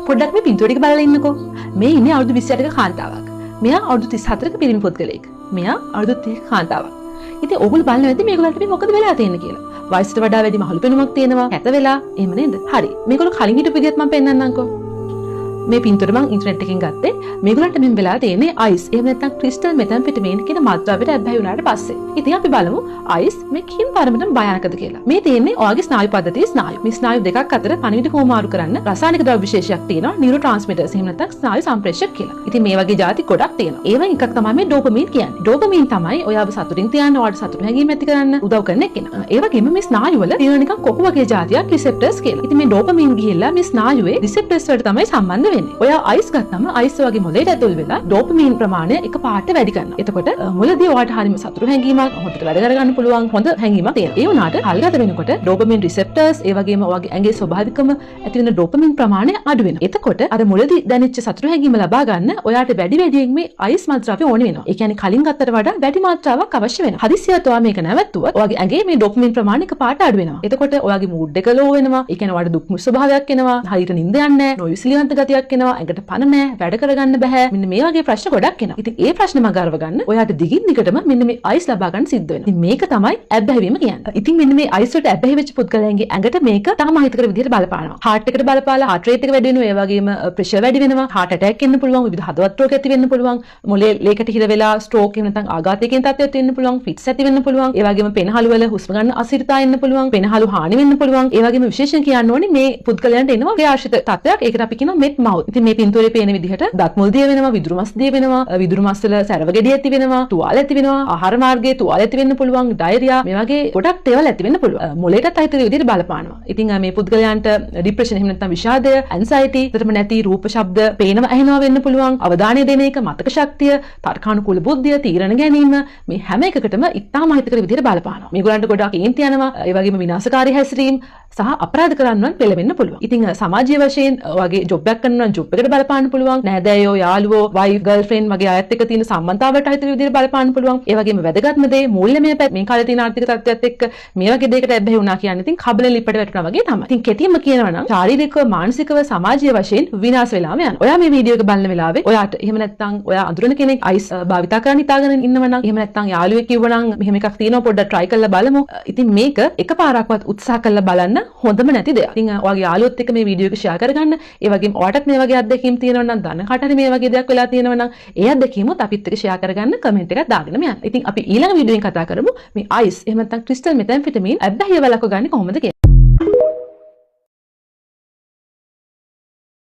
පොඩ්ඩක් මේ පින්තූර ටික බලලා ඉන්නකෝ. මේ ඉන්නේ අවුරුදු 28ක කාන්තාවක්. මෙයා අවුරුදු 34ක පිරිමි පුද්ගලයෙක්. මෙයා අවුරුදු 30ක කාන්තාවක්. ඉතින් ඕගොල්ලෝ බලනවා ඇති මේගොල්ලන්ට මේ මොකද වෙලා තියෙන්නේ කියලා. වයසට වඩා වැඩි මහලු පෙනුමක් තියෙනවා. කැත වෙලා. එහෙම නේද? හරි. මේගොල්ලෝ කලින් හිටපු විදියත් මම පෙන්නන්නම්කෝ. මේ පින්තූර මං ඉන්ටර්නෙට් එකෙන් ගත්තේ. මේගොල්ලන්ට මෙහෙම වෙලා තියෙන්නේ අයිස්. එහෙම නැත්නම් ක්‍රිස්ටල් මෙතැම්ෆෙටමීන් කියන මත්ද්‍රව්‍යයට ඇබ්බැහි වුණාට පස්සේ. ඉතින් අපි බලමු අයිස් මේ කින් තරමටම භයානකද කියලා. මේ තියෙන්නේ ඔයාගේ ස්නායු පද්ධතියේ ස්නායු. මේ ස්නායු දෙකක් අතර පණිවිඩ හුවමාරු කරන්න රසායනික ද්‍රව්‍ය විශේෂයක් තියෙනවා නියුරෝ ට්‍රාන්ස්මිටර්ස්. එහෙම නැත්නම් ස්නායු සම්ප්‍රේෂක කියලා. ඉතින් මේ වගේ ජාති ගොඩක් තියෙනවා. ඒවෙන් එකක් තමයි මේ ඩෝපමීන් කියන්නේ. ඩෝපමීන් තමයි ඔයාව සතුටින් තියන්න, ඔයාට සතුට හැඟීම් ඇති කරන්න උදව් කරන එක්කෙනා. ඒ වගේම මේ ස්නායු වල තියෙන නිකන් කොකු වගේ ජාතියක් රිසෙප්ටර්ස් කියලා. ඉතින් මේ ඩෝපමීන් ගිහිල්ලා මේ ස්නායුවේ රිසෙප්ටර්ස් වලට තමයි සම්බන්ධ වෙන්නේ. ඔයා අයිස් ගත්තම අයිස් වගේ මොලේට ඇතුල් වෙලා ඩෝපමීන් ප්‍රමාණය එකපාරට වැඩි කරනවා. එතකොට මුලදී ඔයාට හරිම සතුටු හැඟීමක්, හොඳට වැඩ කරගන්න පුළුවන් හොඳ හැඟීමක් තියෙනවා. ඒ වුණාට කල්ගත වෙනකොට ඩෝපමීන් රිසෙප්ටර්ස් ඒ වගේම ඔයාගේ ඇඟේ ස්වභාවිකම ඇති වෙන ඩෝපමීන් ප්‍රමාණය අඩු වෙනවා. එතකොට අර මුලදී දැනෙච්ච සතුටු හැඟීම ලබා ගන්න ඔයාට වැඩි වැඩියෙන් මේ අයිස් මත්ද්‍රව්‍ය ඕන වෙනවා. ඒ කියන්නේ කලින් ගත්තට වඩා වැඩි මාත්‍රාවක් අවශ්‍ය වෙනවා. හදිසියත් ඔයා මේක නැවැත්තුවොත් ඔයාගේ ඇඟේ මේ ඩෝපමීන් ප්‍රමාණය එකපාරට අඩු වෙනවා. එතකොට ඔයාගේ මූඩ් එක ලෝ වෙනවා. ඒ කියන්නේ ඔයාට දුක් ස්වභාවයක් එනවා. හරියට නිින්ද යන්නේ නැහැ. නොයුසිලිවන්ත ගතියක් එනවා. ඇඟට පණ නැහැ. වැඩ කරගන්න බැහැ. මෙන්න මේ වගේ ප්‍රශ්න ගොඩක් එනවා. ඉතින් ඒ ප්‍රශ්න මග අරව ගන්න ඔයාට දිගින් දිගටම මෙන්න මේ අයිස් ලබා ගන්න සිද්ධ වෙනවා. ඉතින් මේක තමයි ඇබ්බැහි වීම කියන්නේ. ඉතින් මෙන්න මේ අයිස් වලට ඇබ්බැහි වෙච්ච පුද්ගලයන්ගේ ඇඟට මේක තාම අහිතකර විදිහට බලපානවා. හાર્ට් එකට බලපාලා හાર્ට් රේට් එක වැඩි වෙනවා. ඒ වගේම ප්‍රෙෂර් වැඩි වෙනවා. හાર્ට් ඇටැක් එන්න පුළුවන්. විවිධ හදවත් රෝග ඇති වෙන්න පුළුවන්. මොලේ ලේකට හිර වෙලා ස්ට්‍රෝක් එහෙම නැත්නම් ආඝාතයකින් තත්ත්වයක් වෙන්න පුළුවන්. ෆිට්ස් ඇති වෙන්න පුළුවන්. ඒ වගේම පෙනහළු වල හුස්ම ගන්න අසිරිතා එන්න පුළුවන්. පෙනහළු හානි වෙන්න පුළුවන්. ඒ වගේම විශේෂයෙන් කියන්න ඕනේ මේ පුද්ගලයන්ට එනවා ක්‍රියාශ්‍රිත තත්ත්වයක්. ඒකට අපි කියනවා මෙත් මවුත්. ඉතින් මේ පින්තූරේ පේන විදිහට දත් මුල් දිය වෙනවා, විදුරු මස් දිය වෙනවා, විදුරු මස් වල සැරව ගෙඩි ඇති වෙනවා, තුවාල ඇති වෙනවා, ආහාර මාර්ගයේ තුවාල ඇති වෙන්න පුළුවන්, ඩයරියා මේ වගේ ගොඩක් දේවල් ඇති වෙන්න පුළුවන්. මොලේටත් අහිතකර විදිහට බලපානවා. ඉතින් මේ පුද්ගලයන්ට ડિප්‍රෙෂන් එහෙම නැත්නම් විෂාදය, ඇන්සයිටි, එතනම නැති රූප ශබ්ද පේනවා ඇහෙනවා වෙන්න පුළුවන්, අවධානය දෙන එක, මතක ශක්තිය, තර්කානුකූල බුද්ධිය, තීරණ ගැනීම මේ හැම එකකටම ඉතාම අහිතකර විදිහට බලපානවා. මේගොල්ලන්ට ගොඩක් කේන්ති යනවා, ඒ වගේම විනාශකාරී හැසිරීම් සහ අපරාධ කරන්නවන් පෙළඹෙන්න පුළුවන්. ඉතින් සමාජීය වශයෙන් ඔයාගේ ජොබ් එකක් කරනවා නම් ජොබ් එකට බලපාන්න පුළුවන්. නෑදෑයෝ, යාළුවෝ, වයිෆ්, ගර්ල්ෆ්‍රෙන්ඩ් වගේ අයත් එක්ක තියෙන සම්බන්ධතාවලට අහිතකර විදිහට බලපාන්න පුළුවන්. ඒ වගේම වැදගත්ම දේ මූල්‍යමය මේ කාලේ තියෙන ආර්ථික තත්ත්වයත් එක්ක මේ වගේ දෙයකට ඇබ්බැහි වුණා කියන්නේ ඉතින් කබලෙන් ලිප්පට වැටුණා වගේ තමයි. ඉතින් කෙටියෙන්ම කියනවා නම් ශාරීරිකව, මානසිකව, සමාජීය වශයෙන් විනාශ වෙලාම යනවා. ඔයා මේ වීඩියෝ එක බලන වෙලාවේ ඔයාට එහෙම නැත්නම් ඔයා අඳුරන කෙනෙක් අයිස් භාවිතා කරන්න හිතාගෙන ඉන්නවා නම්, එහෙම නැත්නම් යාළුවෙක් කිව්වනම් මෙහෙම එකක් තියෙනවා පොඩ්ඩක් try කරලා බලමු. ඉතින් මේක එකපාරක්වත් උත්සාහ කරලා බලන්න හොඳම නැති දෙයක්. ඉතින් ඔයාගේ යාළුවොත් එක්ක මේ වීඩියෝ එක ෂෙයා කරගන්න. ඒ වගේම ඔයාටත් මේ වගේ අත්දැකීම් තියෙනවා නම්, දන්න කාට හරි මේ වගේ දෙයක් වෙලා තියෙනවා නම්, ඒ අත්දැකීමුත් අපිත් එක්ක ෂෙයා කරගන්න කමෙන්ට් එකක් දාගෙනම යන්න. ඉතින් අපි ඊළඟ වීඩියෝ එකෙන් කතා කරමු මේ අයිස් එහෙම නැත්නම් ක්‍රිස්ටල් මෙතැම්ෆෙටමීන් ඇබ්බැහිය වළක්ව ගන්නේ කොහොමද කියලා.